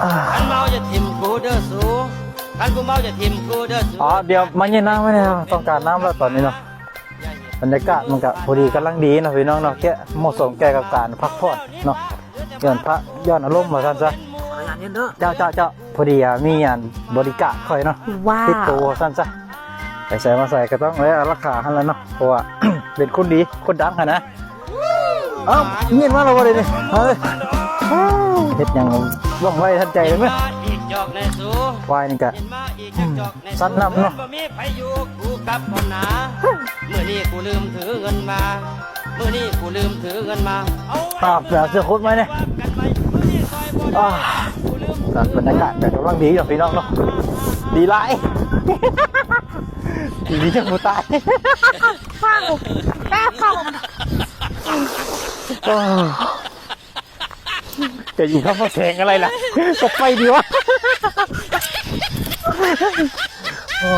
ຄັນເມົາຢ່າຖິ້ມກູເດີສູ ຄັນບໍ່ເມົາຢ່າຖິ້ມກູເດີສູ. ອໍ ດຽວມາເຢັນນ້ຳໄວ້ແດ່ ຕ້ອງການນ້ຳແລ້ວຕອນນີ້ເນາະ. ບັນຍາກາດມັນກະພໍດີກຳລັງດີເນາະພີ່ນ້ອງເນາະ ແກະ ເໝາະສົມແກ່ກັບການພັກຜ່ອນເນາະ ຢ່ອນພະ ຢ່ອນອາລົມວ່າຊັ້ນຊະ. ເຈົ້າ ເຈົ້າ ເຈົ້າ ພໍດີ ອ່າ ມີອັນບໍດີ້ກາດຂ້ອຍເນາະ ຕິດໂຕວ່າຊັ້ນຊະ. ໄປໃສມາໃສກໍຕ້ອງໄດ້ຮັກສາຫັ້ນລະເນາະ ເພາະວ່າເປັນຄົນດີຄົນດັງຫັ້ນນະ. ເອົ້າ ຍິນມາແລ້ວບໍ່ໄດ້ນີ້ ເອີ ເຮັດຫຍັງວ່ອງໄວທັນໃຈເລີຍ. ຄວາຍນີ້ກະ ອືມ ສັ່ນນຳເນາະ. ມື້ນີ້ກູລືມຖືເງິນມາ ມື້ນີ້ກູລືມຖືເງິນມາ. ເອົາ ໄປເອົາເສື້ອໂຄດໃໝ່ແດ່. ອ່າ ບັນຍາກາດກະກຳລັງດີຢູ່ພີ່ນ້ອງເນາະ ດີຫຼາຍ ດີຈັ່ງບໍ່ຕາຍ. ໂອ້ ຈະຢູ່ກັບພະແສງອະໄລລະ ກໍໄປດີວະ. ໂອ້